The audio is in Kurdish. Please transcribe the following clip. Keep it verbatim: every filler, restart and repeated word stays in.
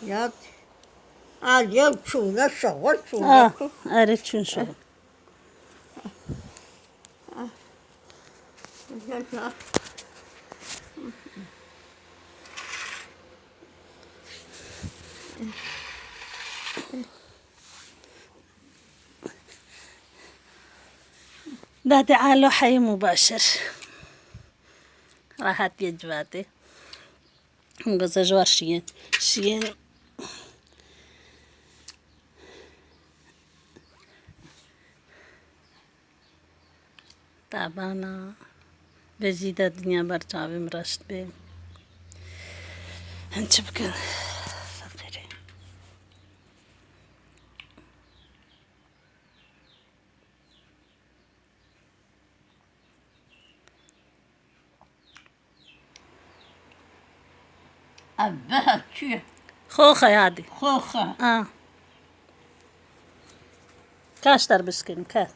Ya, al ya çûne şewe çûne. Ah, erê çûn şewe. Date alo heyî mubaşir. Rahat ye civatê. Hûn gaze ji war şiyên. Şiyên. Tabana. Vejî de dinya ber çavê min reşt bê. Hin çi bikin? Feqîrê. Ev biha çi ye? Xoxe yadî. Xoxe. A. Kaş der bişkin, ke.